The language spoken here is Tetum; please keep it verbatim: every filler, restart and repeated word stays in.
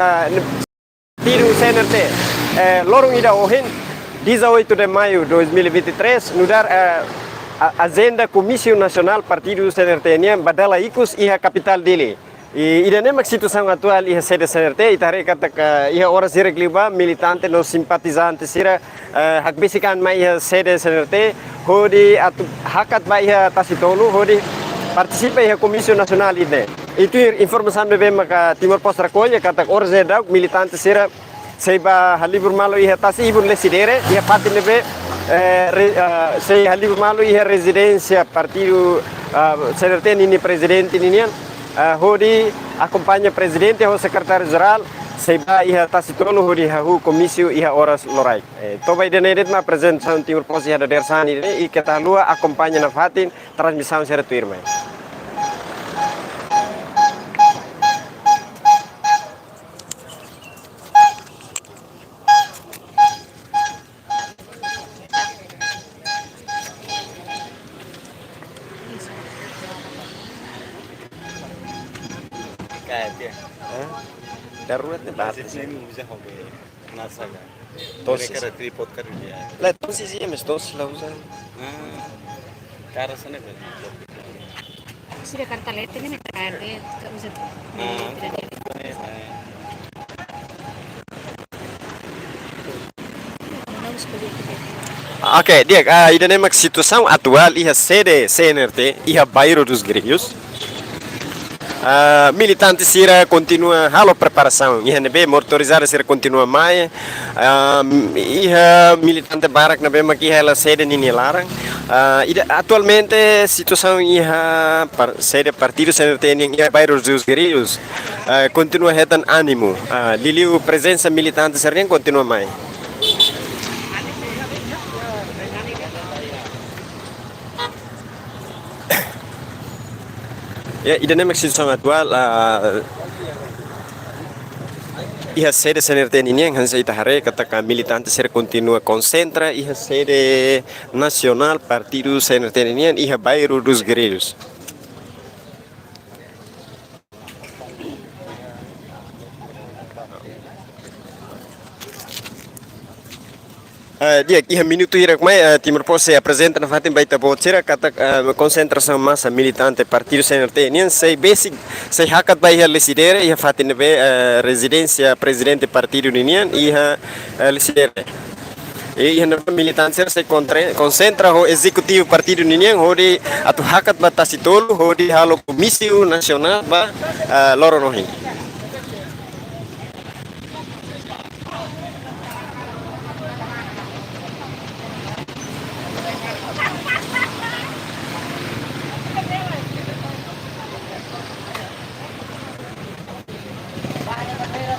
ah, partidu C N R T, eh, loron ida ohin, dezoito de maio dois mil e vinte e três, nu'udar, eh, a-, ajenda Komísiu Nasionál Partidu C N R T nian ba dala ikus iha kapitál Dili. I ida-ne'e mak situasaun atuál iha sede C N R T, ita haree katak iha oras hirak liubá militante no simpatizante sira, eh, hakbesik an mai iha sede C N R T, hodi atu hakat ba iha Tasitolu, hodi partisipa iha Komísiu Nasionál ida-ne'e. I tuir informasaun ne'ebé maka Timor Post rekolla katak oras ne'e daudauk militante sira sei bá halibur malu iha tasi ibun Lecidere, iha fatin ne'ebé, eh, re-, ah, sei halibur malu iha rezidénsia partidu, ah, C N R T ninia prezidente ninian, ah, hodi akompaña prezidente ho sekretáriu jerál, sei bá iha Tasitolu hodi hahú komísiu iha oras loraik. Eh, to'o ba ida-ne'e de'it mak aprezentasaun Timor Post iha dadeer-saan ne'e, i keta haluha akompaña nafatin transmisaun sira tuirmai. Kayak dia. Hah? Darurat ne'e batas. Ini bisa hobi. Nasa kan? Tosis. Mereka ada tripod kan dia. Lah, tosis iya, mes tosis la uza. Ah. Cara sana kan. Sira kartalete ne'e mitra de ka uza. Ah. Oke, di'ak, ah, ida-ne'e mak situasaun atuál iha sede C N R T, iha Bairro dos Grillos. Ah, militante sira kontinua halo preparasaun. Iha ne'ebé motorizada sira kontinua mai. Ah, iha militante barak ne'ebé mak iha hela sede ninia laran. Ah, ida, atualmente situasaun iha par-, sede partidu C N R T nian iha Bairro dos Grillos, ah, kontinua hetan ánimu. Ah, liuliu prezensa militante sira nian kontinua mai. Ya, ida-ne'e mak situasaun atuál, ah, iha sede C N R T ninian, hanesan ita haree katak militante sira kontinua konsentra iha sede nasionál partidu C N R T ninian iha Bairro dos Grillos. Eh, di'ak, iha minutu hirak mai, eh, Timor Post sei aprezenta nafatin ba ita-boot sira katak, eh, konsentrasaun masa militante partidu C N R T nian sei besik, sei hakat ba iha Lecidere, iha fatin ne'ebé, eh, rezidénsia prezidente partidu ninian iha, eh, Lecidere. I iha ne'ebá militante sira sei kontre-, konsentra ho ezekutivu partidu ninian hodi atu hakat ba Tasitolu hodi halo komísiu nasionál ba, eh, loron ohin.